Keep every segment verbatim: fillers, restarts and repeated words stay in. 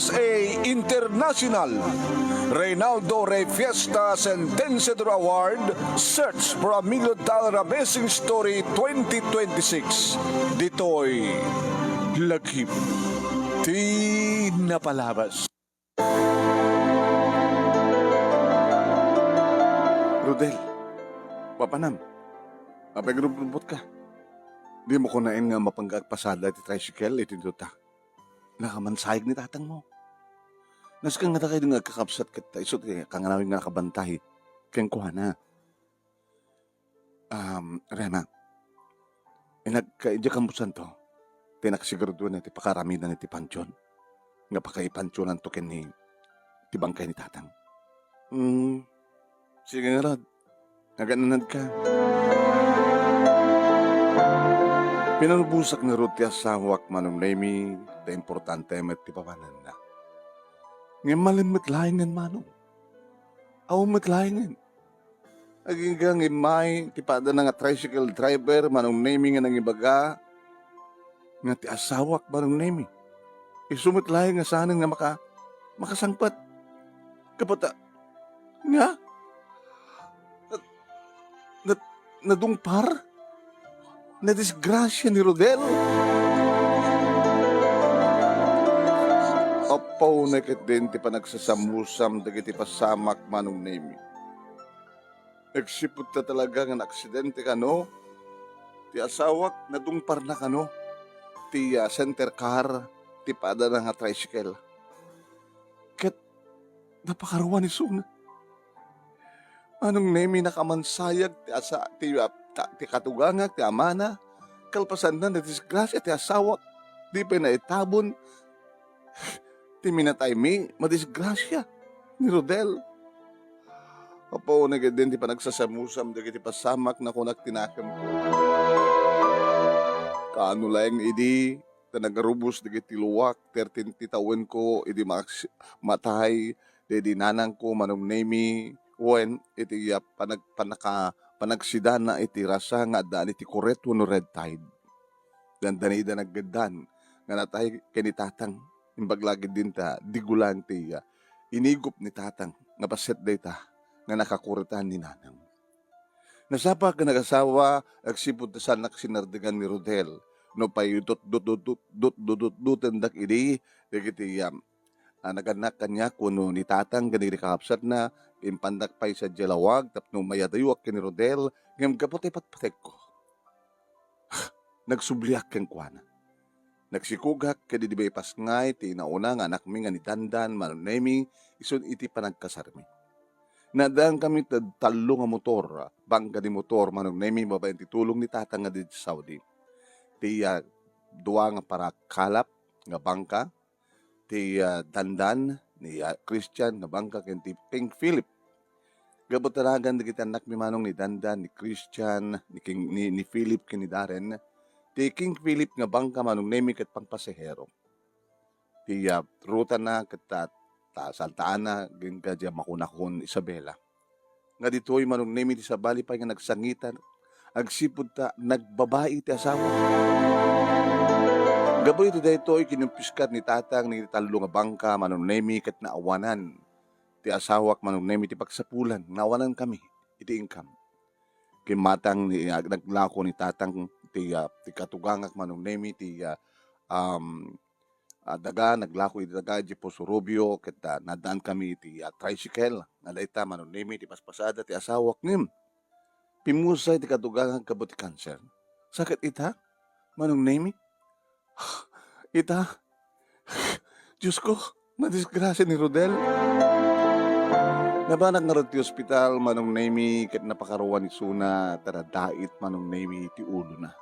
A International Reynaldo Rey Fiesta Sentenciador Award. Search for a Million Dollar Amazing Story twenty twenty-six. Ditoy lagip ti napalabas. Rodel, papanam, apay nga rumbrumbot ka? Di mo kunaen nga mapanggaagpasada ti tricycle iti duta? Nakamansayag ni tatangmo. Nasken nga dakay nga agkakabsat ket isu ti kanganawin nga nakabantay kenkuana. Um, Rema, inagka idiay kambusanto, ti naksigurado na ti pakaramidan iti pantion, nga pakaipantionanto ken ni ti bangkay ni tatang. Hmm, sige ngarud. Agan-anadka. Pinalubosakna ngarud ti asawak, Manong Nemi, ta importante met ti papananna. Ngem malem met laengen, Manong. Awan met laengen. Agingga nga immay ti padana nga tricycle driver, Manong Nemi, nga nangibaga nga ti asawak, Manong Nemi, isu met laeng nga saanen nga maka-, makasangpet. Gapu ta, nga? Na-, na-, nadungpar? Nadisgrasia ni Rodel? Apo, na ketdin ti panagsasamusam dagiti pasamak, Manong Nemi. Agsipud ta talaga nga naaksidente kano ti asawak, nadungparna kano ti, ah, center car ti padana nga tricycle. Ket napakaruan isuna. Manong Nemi, nakamansayag ti asa-, ti, ah, ta-, ti katugangak, ti amana. Kalpasanna, nadisgrasia ti asawak. Di pay naitabon. Ti minataymi, madisgrasia ni Rodel. Apo, na ketdin ti panagsasamusam dagiti pasamak, nakunak ti nakemko. Kaano laeng idi ta nagarubos dagiti luak, thirteen ti tawenko idi maaks-, matay daydi nanangko, Manong Nemi, wen iti, ah, panag-, panaka-, panagsidana iti rasa nga addaan iti kuret wenno red tide. Dandanida naggeddan nga natay ken ni tatang. Imbag la ketdin ta digulan ti, ah, inigup ni tatang nga bassit dayta nga nakakuretan ni nanang. Nasapa ken nagasawa, agsipud ta saannak sinardegan ni Rodel. No pay dut-, dut-, dut-, dut-, dutdutdotendak idi dagiti, ah, ah, nagannak kaniak wenno ni tatang ken dagiti kakabsatna, impandak pay sadiay lawag tapno mayadayuak ken ni Rodel, ngem gapu ta ipatpategko. Nagsubliak kenkuana. Nagsikogak ket idi bypass ngay ti inauna nga anakmi nga ni Dandan, Manong Nemi, isun iti panagkasarmi. Naaddankami ti tallo nga motor, bangka di motor, Manong Nemi, babaen ti tulong ni tatang nga ditoy Saudi. Ti, ah, dua nga parakalap nga bangka, ti, ah, Dandan, ni, ah, Christian nga bangka, ken ti Pink Philip. Gapu ta nagan dagiti annakmi, Manong, ni Dandan, ni Christian, ni King, ni, ni Philip, ken ni Darren. Ti King Philip nga bangka, Manong Nemi, ket pangpasahero. Ti, ah, rutana ket ta, ta saltaanna, agingga diay makunakon Isabela. Nga ditoy, Manong Nemi, ti sabali pay nga nagsangitan, agsipud ta nagbabai ti asawa. Gapu iti daytoy, kinumpiskar ni tatang ni tallo nga bangka, Manong Nemi, ket naawanan ti asawak, Manong Nemi, ti pagsapulan. Naawanan kami iti income. Kimmatang ni, ah, naglako ni tatang ti, ah, ti katugangak, Manong Nemi, ti, ah, um, ah, daga, naglako iti daga idiay Poso Rubio, ket, ah, naaddankami iti, ah, tricycle. Nga dayta, Manong Nemi, ti paspasada ti asawak ngem pimmusay ti katugangak gapu ti cancer. Sakit ita, Manong Nemi? Ita? Diosko, nadisgrasia ni Rodel. Nabanak ngarud ti ospital, Manong Nemi, ket napakaruan isuna, ta nadait, Manong Nemi, ti ulona.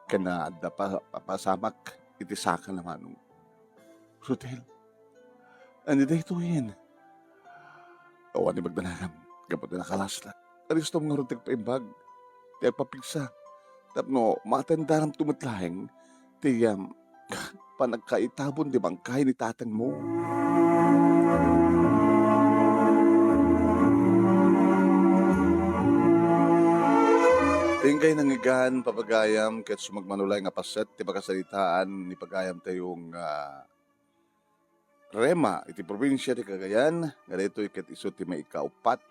Ken adda pa-, papasamak iti sakana, Manong. Rodel, ania daytoyen? Awan imbag danagam, gapu ta nakalasla. Ania istom ngarud ti agpaimbag, ti agpapigsa, tapno maatendanamto met laeng ti, um, panagkaitabon ti bangkay ni tatangmo. Ti inkay nangngegan, papagayam, ket sumagmano laeng a paset ti pakasaritaan ni pagayamtayo nga Rema iti probinsia ti Cagayan, nga daytoy ket isu ti maikaupat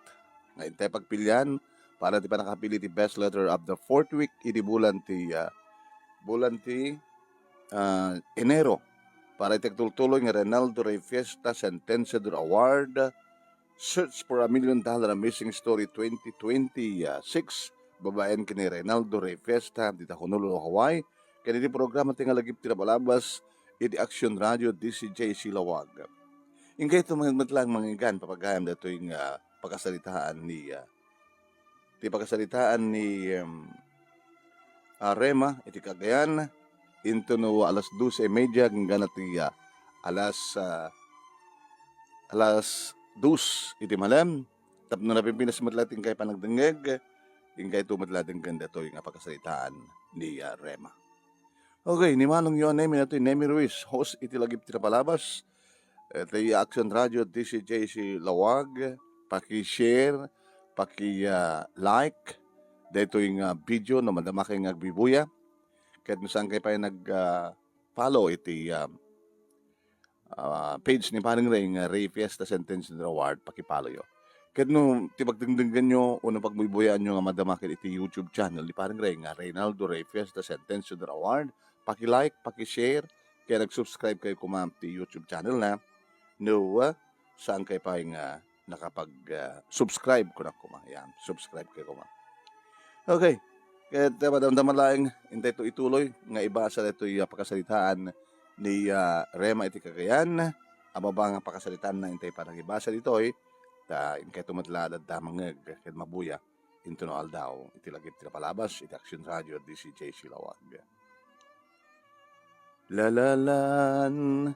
nga intay pagpilian para ti pannakapili ti best letter of the fourth week idi bulan ti, ah, bulan ti, ah, Enero para iti agtultuloy nga Reynaldo Rey Fiesta Sentenciador Award, Search for a Million Dollar Amazing Story twenty twenty-six, babaen ken ni Reynaldo Rey Fiesta dita Honolulu, Hawaii, ken iti programa ti nga lagip ti napalabas iti Action Radio D C J C Laoag. Inkay tumangad met laeng mangngeggan, papagayam daytoy nga pakasaritaan ni, ah, ti pakasaritaan ni, em, ah, Rema iti Cagayan, intono alas doce y media, inggana ti, ah, alas, ah, alas dos iti malem, tapno napimpinas met laeng ti inkay panagdengngeg, inkay to met laeng denggen daytoy nga pakasaritaan ni, ah, Rema. Okay, ni manongyo a Nemi, daytoy Nemi Ruiz, host iti lagip ti napalabas, eh, ti Action Radio D C J C Laoag, paki-share, paki, ah, like daytoy nga video no madama kay nga agbibuya. Ket no saan kay pay nag, ah, follow iti, ah, ah, page ni Paring Ray nga Ray Fiesta Sentenciador Award, paki-follow yo. Ket no ti pagdengdenggenyo wenno pagbuybuyaan yo nga madama ket iti YouTube channel ni Paring Ray nga Reynaldo Ray Fiesta Sentenciador Award, paki-like, paki-share, ken nag-subscribe kayo koma ti YouTube channel na. No, ah, saan kay pay nga nakapag, ah, subscribe ko na koma. Yan, subscribe kayo koma. Okay. Ket, ah, madamdama laeng, intay to ituloy nga ibasa daytoy, ah, pakasaritaan ni, ah, Rema iti Cagayan. Amaba nga pakasaritaan na intay panagibasa ditoy, ta inkay to met la dadda mangngeg ket mabuya intono aldaw iti lagip ti napalabas iti Action Radio D C J C Laoag. Lalalan.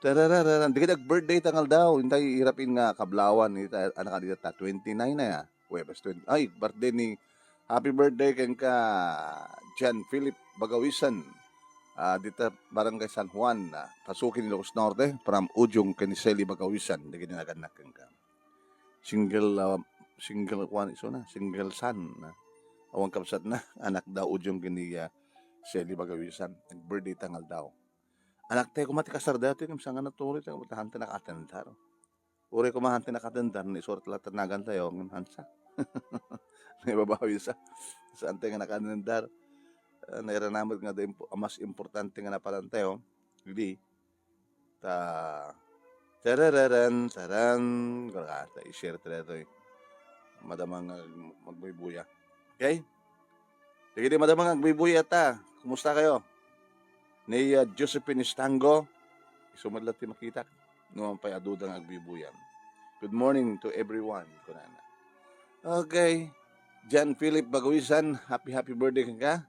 Tararararan. Di ket ag-birthday ta nga aldaw. Intay irapin nga kablawan. Ita, anak, dita ta twenty-nine na ya. Huwebes twenty. Ay, birthday ni, happy birthday kenka John Philip Bagawisan. Ah, dita Barangay San Juan, ah, Pasuki, Ilocos Norte, from Ujong ken ni Selly Bagawisan. Di ket nagannak kenka. Single, ah, single kuan isu na, single son na. Awan kabsat na, anak da Ujong ken ni, ah, Selly Bagawisan. Nag-birthday ta nga aldaw. Anak tayo koma ti kasar daytoy, ngem saan nga natuloy tayo, ta hanta nakatendar. Uray koma hanta nakatendar, naisurat la ta nagan tayo, ngem hansa. Naibabawi sa, saan tayo nga nakatendar. Ah, nairanamat nga da impo-, mas importante nga napalan tayo. Hindi. Ta, tarararan, taran. Kaya ta, i-share ta daytoy. Madama nga mag-, magbuybuya. Okay? Sige, di madama nga magbuybuya ta. Kumusta kayo? Ni, ah, Josephine Estango. Isu met la ti makitak. No, pay aduda nga agbuybuyan. Good morning to everyone, kunana. Okay. John Philip Baguisan, happy, happy birthday kenka.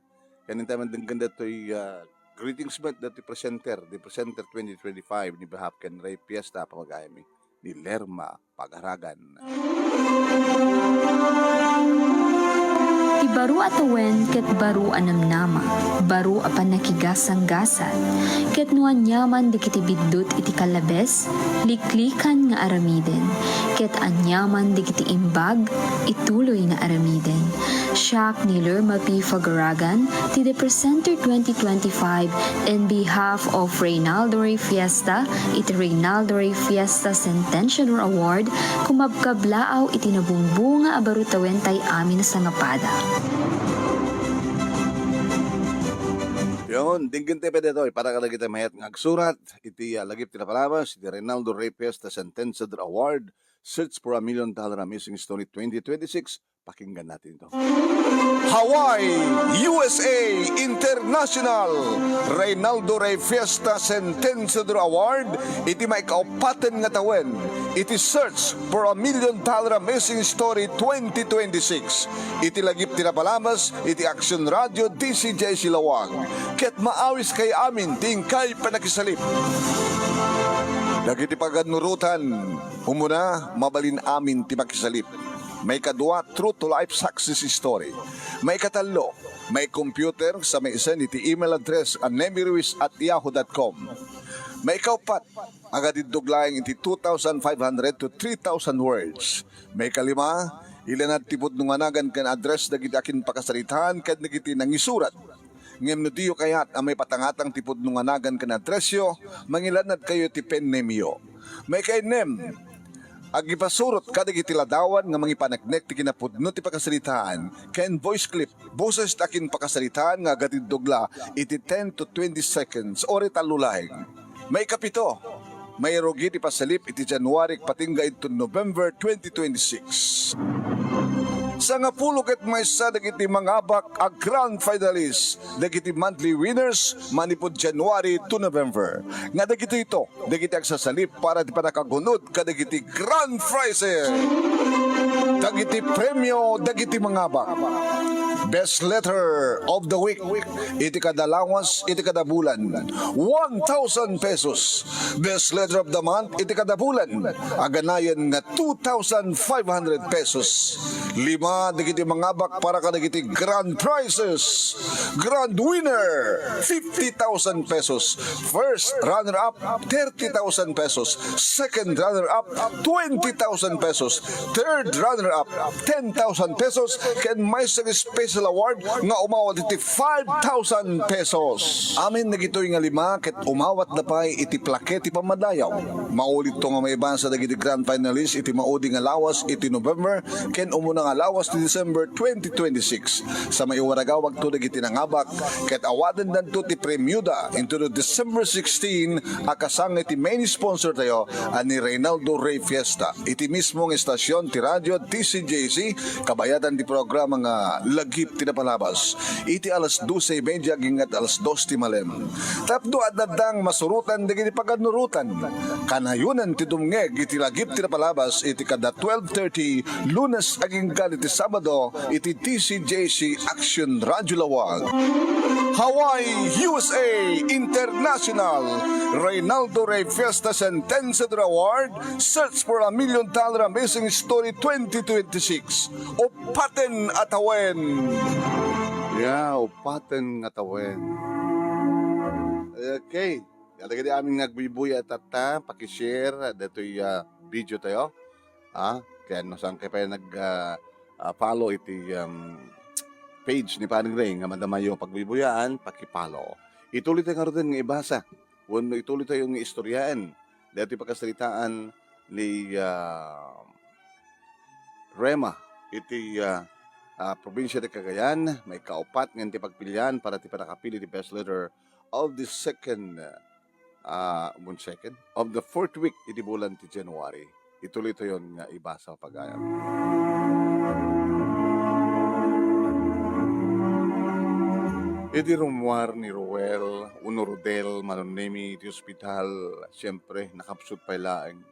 Kanin tayo mandenggan datoy, ah, greetings met datoy presenter, the presenter twenty twenty-five, ni Bahap ken Ray Fiesta, pamagayami ni Lerma Pagaragan. Ti baro a tawen ket baro a namnama, baro a pannakigasanggasat, ket no aniaman dagiti biddut iti kalabes, liklikan nga aramiden, ket aniaman dagiti imbag, ituloy nga aramiden. Siak ni Lerma P. Fagaragan, ti The Presenter twenty twenty-five, in behalf of Reynaldo Rey Fiesta, iti Reynaldo Rey Fiesta Centennial Award, kumabkablaaw iti nabungbunga a baro tawentay amin a sangapada. Yon, denggen tayo pay daytoy para kadagiti mayat nga agsurat iti, ah, lagip ti napalabas iti Reynaldo Rey Fiesta Centennial Award, Search for a Million Dollar Amazing Story twenty twenty-six. Pakinggan natin ito. Hawaii, U S A, International Reynaldo Rey Fiesta Sentenciador Award iti maikaupaten nga tawen iti Search for a Million Dollar Amazing Story twenty twenty-six iti lagip ti napalabas iti Action Radio D C J C Laoag, ket maawis kay amin ti inkay panakisalip. Dagiti pagannurotan, umuna, mabalin amin ti makisalip. Maikadua, true to life success story. Maikatallo, maicomputer sa maisen iti email address a nemiruiz at yahoo dot com. Maikaupat, agadiddog laeng iti two thousand five hundred to three thousand words. Maikalima, ilanad ti pudno nga nagan ken address dagiti akinpakasaritaan ken dagiti nangisurat. Ngem no diyo kayat a maipatangatang ti pudno nga nagan ken addressyo, mangilanadkayo iti pen nameyo. Maikainnem, agipasurot kadagiti ladawan nga mangipaneknek ti kinapudno ti pakasaritaan ken voice clip, boses ti akinpakasaritaan nga agatiddog la iti ten to twenty seconds or tallo laeng. Maikapito, mairugi ti pasalip iti January agpatingga inton November twenty twenty-six. Sangapulo ket maysa dagiti mangabak a grand finalist dagiti monthly winners manipud January to November. Nga dagitoy ito, dagiti agsasalip para ti pannakagunod kadagiti grand prizes. Dagiti premio dagiti mangabak. Best letter of the week iti kada lawas iti kada bulan, one thousand pesos. Best letter of the month iti kada bulan, aganayan nga two thousand five hundred pesos. Lima dagiti mangabak para kadagiti grand prizes. Grand winner, fifty thousand pesos. First runner-up, thirty thousand pesos. Second runner-up, twenty thousand pesos. Third runner-up, ten thousand pesos. Ken maysa nga special award nga umawat iti five thousand pesos. Amin dagitoy nga lima ket umawatda pay iti plaque ti pammadayaw. Maulidto nga maibasa dagiti grand finalist iti maudi nga lawas iti November ken umuna nga lawas ti December twenty twenty-six. Sa maiwaragawagto dagiti nangabak ket awatendanto ti premioda inton December sixteen a kasangay ti main sponsor tayo a ni Reynaldo Rey Fiesta. Iti mismo nga estasyon ti radio T C J C, kabayatan ti programa nga Lagip ti Napalabas. Iti alas dose y media agingga alas dos ti malem. Tapno adda nga masurotan dagiti paganurotan. Kanayonan ti dumngeg iti Lagip ti Napalabas iti kada twelve thirty, Lunes agingga iti Sabado, iti T C J C Action Radio Lawag. Hawaii, U S A, International, Reynaldo Rey Fiesta Sentenciador Award, Search for a Million Dollar Amazing Story twenty twenty-six. Upaten a tawen. Yeah, upaten nga tawen. Okay. Kadagiti amin nga agbuybuya tatta, paki-share datoy, ah, video tayo. Ha? Ken no saan kayo pay nag, ah, ah, follow iti, um, page ni Paring Ray nga madamayo pagbuybuyaan, paki-follow. Ituloy tayo ngaruden nga ibasa wenno ituloy tayo nga istoryaen daytoy pakasaritaan ni, ah, Rema iti, ah, ah, probinsya ti Cagayan. Maikaupat nga ti pagpilian para ti pannakapili ti best letter of the second, ah, ah, one second, of the fourth week iti bulan ti January. Ituloy tayon nga ibasa, pagayam. Idi rummuar ni Ruel wenno Rodel, Manong Nemi, iti ospital, siempre, nakapsut pay laeng.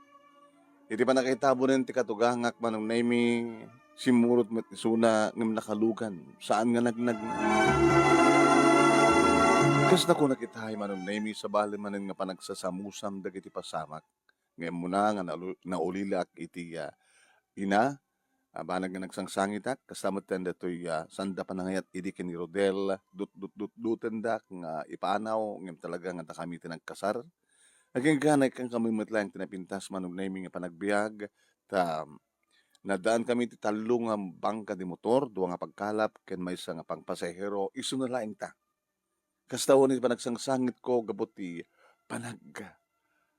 Iti pannakaitabunen ti katugangak, Manong Nemi, simmurot met isuna ngem nakalugan, saan nga nagnag. Kas nakunak itay, Manong Nemi, sabali manen nga panagsasamusam dagiti pasamak. Ngem umuna nga nalu-, naulilak iti, ah, ina, ah, banag nga nagsangsangitak, kasta met daytoy, ah, sanda panangayat idi ken ni Rodel, dutdutdutdutendak nga ipanaw, ngem talaga nga dakami ti nagkasar. Agingga, naikkan kami met laeng ti napintas, Manong Nemi, nga panagbiag, ta nadaan kami ti tallo nga bangka di motor, dua nga pagkalap, ken maysa nga pangpasahero, isuna laeng ta. Kasta wen iti panagsangsangitko gapu ti panag-,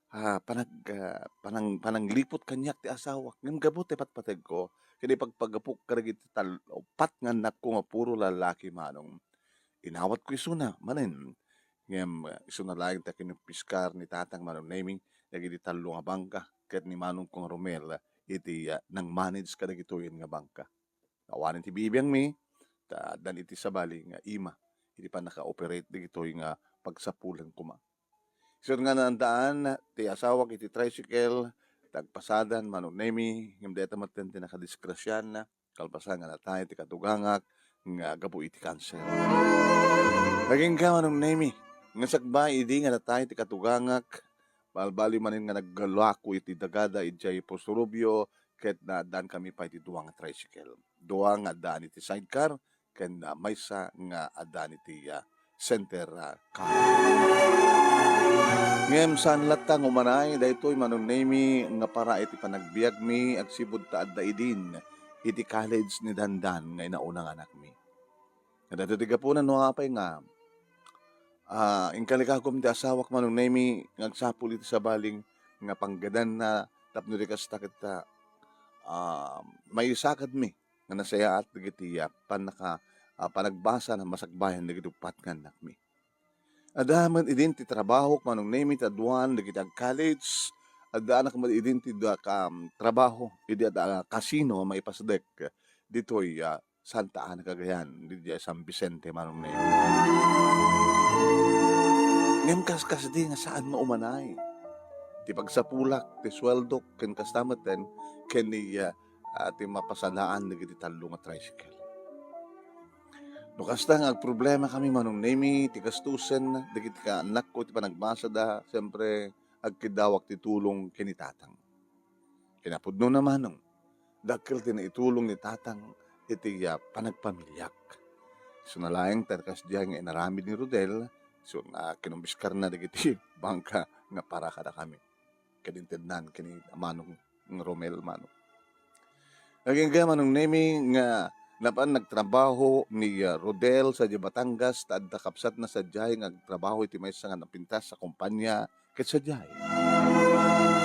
ah, panag-, ah, panang-, panangliput kaniak ti asawak. Ngem gapu ti patpategko, ken ipagpagapok kadagiti tal-, upat nga annakko nga puro lalaki, Manong. Inawatko isuna manen. Ngem, ah, isuna laeng ta kinumpiskar ni Tatang Manong Nemi dagiti tallo nga bangka ket ni Manongko nga Romel iti, ah, nang-manage kadagitoyen nga bangka. Awanen ti bibiangmi, ta addan iti sabali nga ima iti pannaka-operate dagitoy nga pagsapulan koma. Isut' nga naandaan ti asawak iti tricycle, tagpasadan, Manong Nemi, ngem dayta metten ti nakadisgrasiaanna, kalpasan nga natay ti katugangak nga gapu iti kanser. Agingga, Manong Nemi, nga sakbay idi nga natay ti katugangak, balbaliw manen nga naggalako iti dagada idiay Poso Rubio, ket naaddan kami pay ti dua nga tricycle. Dua nga addaan iti sidecar, ken, ah, maysa nga addaan iti, ah, center, ah, car. Ngem saan latta nga umanay daytoy, Manong Nemi, nga para iti panagbiagmi agsipud ta adda idin iti college ni Dandan nga inauna nga anakmi. Nga daytoy ti gapuna no apay nga Ah, inkalikagum ti asawak, Manong Nemi, nga agsapul iti sabali nga panggadanna tapno di kasta ket, ah, ah, maisakadmi nga nasayaat dagiti, ah, pannaka-, ah, panagbasa nga masakbayan dagiti uppat nga annakmi. Adda met idin ti trabahok, Manong Nemi, ta aduan dagiti ag-college. Addaanak met idin ti dua ka, um, trabaho idi adda kasino a maipasideg ditoy, ah, Santa Ana, Cagayan, didiay San Vicente, Manong Nemi. Ngem kaskasdi nga saan nga umanay ti pagsapulak, ti sueldok, ken kasta metten ken ni, ah, ah, ti mapasanaan dagiti tallo nga tricycle. No kasta nga agproblemakami, Manong Nemi, ti gastusen dagiti kaannakko ti panagbasada, siyempre, agkiddawak ti tulong ken ni Tatang. Kinapudnona, Manong, dakkel ti naitulong ni Tatang iti, ah, panagpamiliak. Isuna laeng ta kasdiay nga inaramid ni Rodel, isuna kinumbiskarna dagiti bangka nga para kadakami. Ket intednan ken ni Manong Romel, Manong. Agingga, Manong Nemi, nga napan nagtrabaho ni, ah, Rodel sadiay Batangas, ta adda kabsatna sadiay nga agtrabaho iti maysa nga napintas a kompania ket sadiay.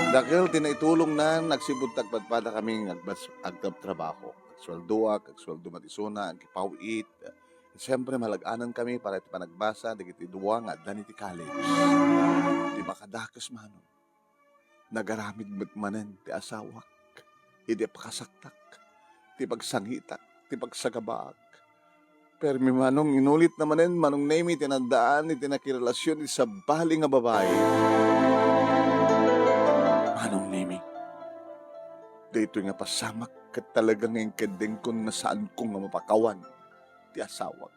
Dakkel ti naitulongna, nagsibud ti agpadpadakami nga agbas-, agtrabtrabaho. Agsueldoak, agsueldo met isuna, agipaw-it. Siyempre, malag-anan kami para iti panagbasa dagiti dua nga addan iti college. Ti makadakes, Manong, nagaramid met manen ti asawak idi pakasaktak, ti pagsangitak, ti pagsagabaak. Permi, Manong, inulitna manen, Manong Nemi, ti naddaan iti nakirelasion iti sabali nga babai. Manong Nemi, daytoy nga pasamak ket talaga nga inkeddengkon nga saanko nga mapakawan ti asawak.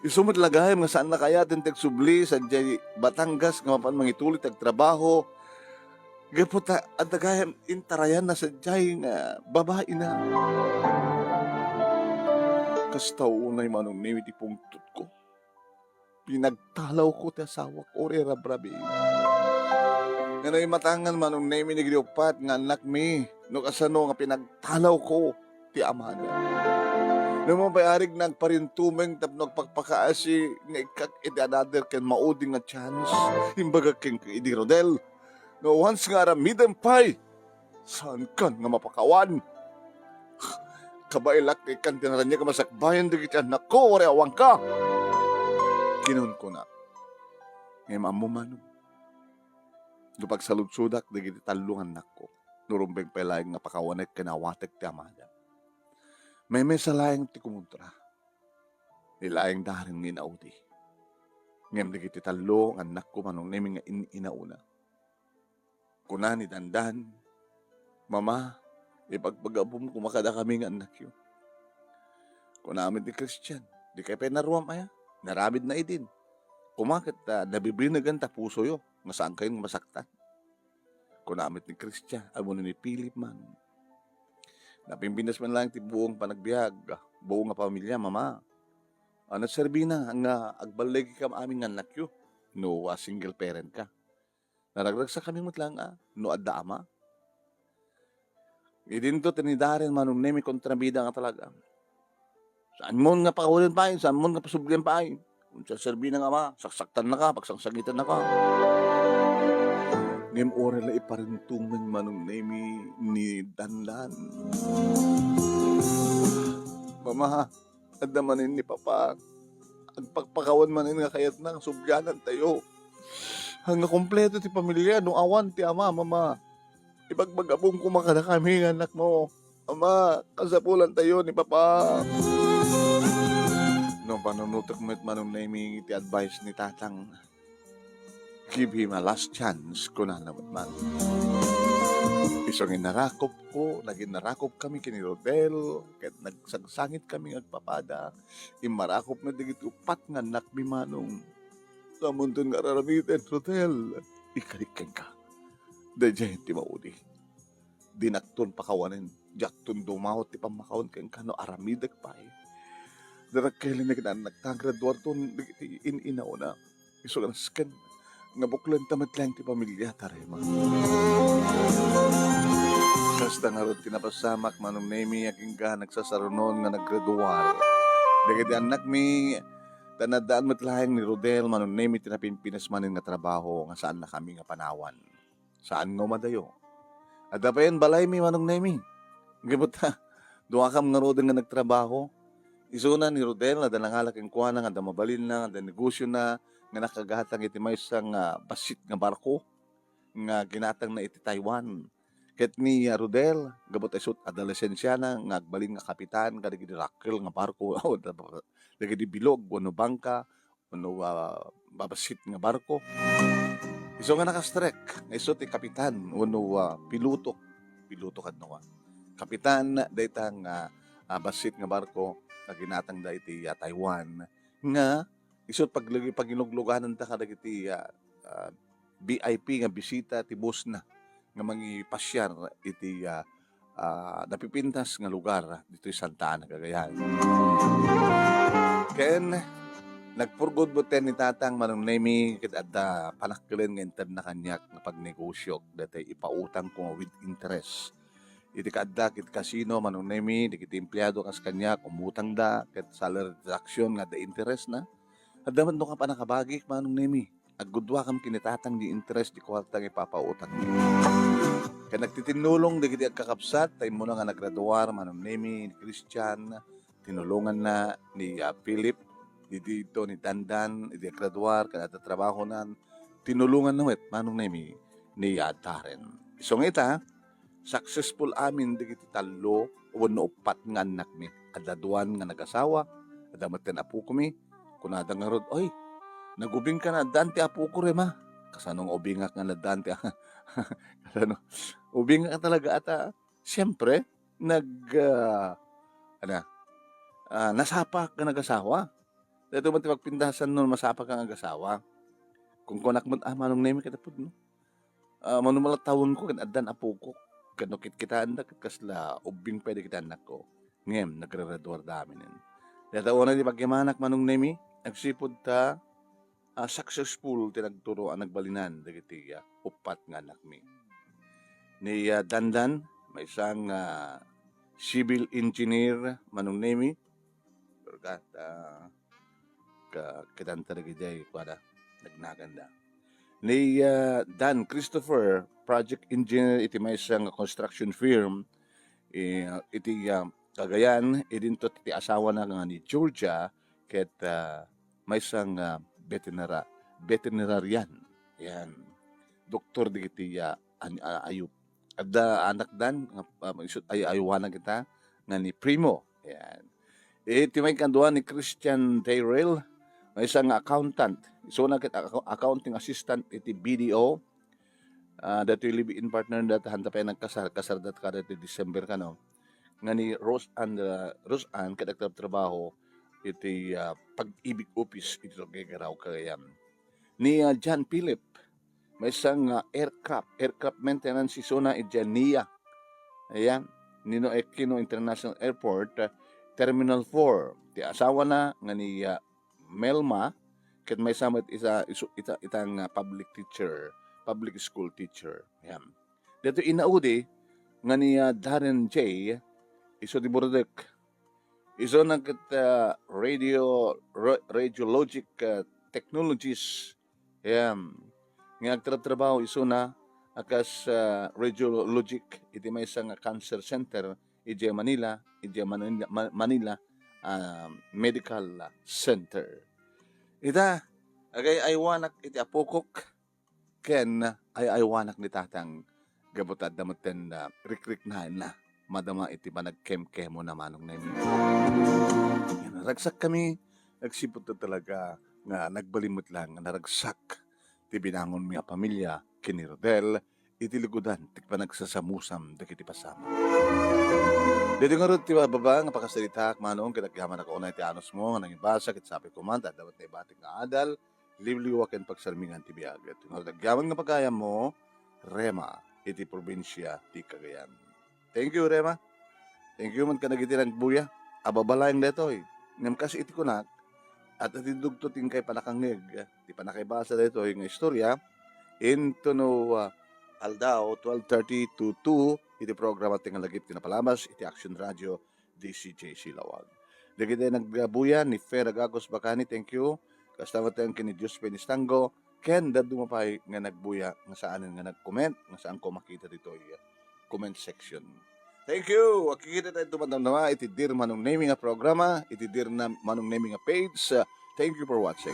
Isu met la gayam nga saanna kayat ti agsubli sadiay Batangas nga mapan mangituloy ti agtrabaho. Gapu ta adda gayam intarayanna sadiay nga babaina. Kasta unay, Manong Nemi, ti pungtotko. Pinagtalawko ti asawak, uray rabrabi. Nga naimatangan, Manong Nemi, dagiti uppat nga annakmi, no kasano nga pinagtalawko ti amada. Nupay arig nagparintumeng tapno agpakpakaasi nga ikkak iti another ken maudi nga chance, imbagak kenka idi, Rodel, no once nga aramidem pay, saankan nga mapakawan. Kabaelak ti ikkan ti naraniag a masakbayan dagiti annakko, uray awanka. Kinunkunak. Ngem ammo, Manong, no pagsaludsodak dagiti tallo nga annakko, no rumbeng pay laeng nga pakawanek ken awatek ti amada. Maymaysa laeng ti kumontra. Ni laeng da ren nga inaudi. Ngem dagiti tallo nga annakko, Manong Nemi, nga in-inauna. Kuna ni Dandan, "Mama, ibagbagabum koma kadakami nga annakyo." Kuna met ni Christian, "Dikay pay naruam aya? Naramidna idin. Koma ket, ah, nabibinegan ta pusoyo, nga saankayon nga masaktan." Kuna met ni Christian, ammonen ni Philip man. Napimpinas man laeng ti buong panagbiag, buong nga pamilya, Mama. Ah, naserbina nga agballigikam amin nga annakyo no, ah, single parent ka. Naragragsakkami met laeng a no adda ama. Idinto ti nidaren, Manong Nemi, kontrabida nga talaga. Saanmon nga pakawanen pay, saanmon nga pasublian pay. Kung saserbina nga ama, saksaktannaka, pagsangsangitannaka. Ngem uray la iparintumeng, Manong Nemi, ni Dandan. Mama, adda manen ni Papa. Agpakpakawan manen nga kayatna nga sublianantayo. Nga kompleto ti pamilya no awan ti ama, Mama. Ibagbagabum koma kadakami nga annakmo. Ama, kasapulantayo ni Papa. No panunotek met, Manong Nemi, ti advice ni Tatang, "Give him a last chance," kunana met man. Isu nga innarakupko, naginarakupkami ken ni Rodel, ket nagsangsangit kami nga agpapada. Immarakop met dagiti uppat nga annakmi, Manong. Saanmonton nga ar-aramiden, Rodel. Ikalik kenka. Daydiay ti maudi. Dinakton pakawanen, diakton dumawat ti pammakawan kenka no aramidek pay. Darakkel ni kinannak ta graduarton dagiti in-inauna. Isu nga nasken nga buklenta met laeng ti pamilya ta rema. Kasta ngarud ti napasamak, Manong Nemi, agingga nagsasarunon nga naggraduar dagiti annakmi. Ta naddaan met laeng ni Rodel, Manong Nemi, ti napinpinas manen nga trabaho nga saannakami nga panawan. Saan nga umadayo. Adda payen balaymi, Manong Nemi. Ngarud ta, duakam ngaruden nga nagtrabaho. Isuna ni Rodel, adda nangala kenkuana nga adda mabalinna, adda negosiona, nga nakagatang iti maysa nga bassit nga barko nga ginatangna iti Taiwan. Ket ni, ah, Rodel, gapu ta isu adda lisensiana nga agbalin nga kapitan kadagiti dakkel nga barko, dagiti bilog wenno bangka, wenno, ah, babassit nga barko. Isu nga nakastrek, nga isu ti kapitan wenno, ah, piloto. Piloto kadno nga. Kapitan dayta nga, ah, bassit nga barko nga ginatangda iti, ah, Taiwan nga isu pag-, paginuglugananda kadagiti, ah, ah, V I P nga bisita ti boss na nga mangipasiar iti, ah, ah, napipintas nga lugar ditoy Santa Ana, Cagayan. Ken nagpurgod met ni Tatang, Manong Nemi, ket adda panakkelen nga intedna kaniak nga pagnegosio, daytoy ipautangko nga with interest. Iti kaaddak iti kasino, Manong Nemi, dagiti empleado kas kaniak, umutangda, ket salary deduction nga adda interest na. Adda met no kapan a kabagik, Manong Nemi. Aggudduakam ken ni Tatang di interest di kuarta nga ipapautangmi. Ket nagtitinnulong dagiti agkakabsat, ta immuna nga nagraduar, Manong Nemi, ni Christian, tinulonganna ni, ah, Philip, di dito ni Dandan, idi agraduar, ken adda trabahonan, tinulonganna met, Manong Nemi, ni, ah, Darren. Isu nga ita, successful amin dagiti tallo wenno uppat nga annakmi. Adda duan nga nagasawa, adda metten apokomi. Kunada ngarud, "Oy, nagubingka nga addaan ti apoko, Rema." Kasano nga ubingak nga addaan ti, kasano? Ubingak talaga ata. Siyempre, nag, ah, ano, ah, nasapak nga nagasawa. Daytoy met ti pagpintasan no masapak nga agasawa. Kunkunak met, ah, Manong Nemi, ket apudno. Ah, mano malattawenko ken addan apokok. Ken no kitkitaenda ket kasla ubbing pay dagiti annakko. Ngem nagrereduarda aminen. Dayta unay ti pagyamannak, Manong Nemi, agsipud ta, ah, successful ti nagturo a nagbalinan dagiti, ah, uppat nga annakmi. Ni, ah, Dandan, maysa nga civil engineer, Manong Nemi, Pero ka, ta, ka, kitanta dagidiay, kuada, nagnaganda. Ni, ah, Dan Christopher, project engineer iti maysa nga construction firm, eh, iti, ah, Cagayan, idinto ti asawana nga ni Georgia, ket, ah, maysa nga veterinara-, veterinarian. Yan. Doktor dagiti, ah, an-, ah, ayup. Adda anakdan nga, ah, isu-, ay-, aywanan kita nga ni Primo. Yan. Iti maikadua ni Christian Dayrell, maysa nga accountant. Isuna ket ac-, accounting assistant iti B D O. Ah, datoy live-in partner data, hanta pay nagkasar, kasar dat kada ti December kano. Nga ni Rose Ann, ah, Rose Ann, ket agtratrabaho iti, ah, Pag-ibig Office iti Tuguegarao, Cagayan. Ni, ah, John Philip, maysa nga aircraft, aircraft maintenance isuna idiay nia. Ayan, Ninoy Aquino International Airport, ah, Terminal four. Ti asawana nga ni, ah, Melma, ket maysa met isa, isu-, ita, ita nga public teacher, public school teacher. Ayan. Dito inaudi nga ni, ah, Darren J, isu di Burdek. Isuna ket, ah, radio, ra-, radiologic, ah, technologies. Ayan. Nga agtratrabaho isuna a kas, ah, radiologic iti maysa nga cancer center idiay Manila, idiay Manila, Ma-, Manila, ah, Medical Center. Ita, agay-aywanak iti apokok, ken ay-aywanak ni Tatang gapu ta adda metten, ah, rikriknaenna madama iti panagkemkemona, Manong Nemi. Ngaragsakkami, agsipud ta talaga nga nagbalin met laeng nga naragsak ti binangonmi a pamilia ken ni Rodel iti lugodan ti panagsasamusam dagiti pasamak. Daytoy ngarud ti bababa nga pakasaritaak, Manong, ket agyamanak unay ti anusmo nga nangibasa ket sapay koma ta adda met naibatik nga adal, liwliwa ken pagsarmingan ti biag. Ket ngarud agyaman nga pagayammo, Rema, iti probinsia ti Cagayan. Thank you, Rema. Thank you man kadagiti nagbuya. Ababalaeng daytoy. Ngem kas iti kunak, at iti dugto ti inkay panakangngeg ti panakaibasa daytoy nga istorya, inton no, ah, aldaw, twelve thirty to two, iti programa ti Ngalagip ti Napalabas iti Action Radio, D C J C Lawag. Dagiti nagbuya ni Fe Ragagos Bacani, thank you. Kasta met ken ni Dios Penistango, ken dadduma pay nga nagbuya nga saanen nga nag-comment, nga saanko makita ditoy comment section. Thank you. Agkikita tayo tumandamdama iti Dear Manong Nemy nga programa, iti Dear na Manong Nemy nga page. Uh, thank you for watching.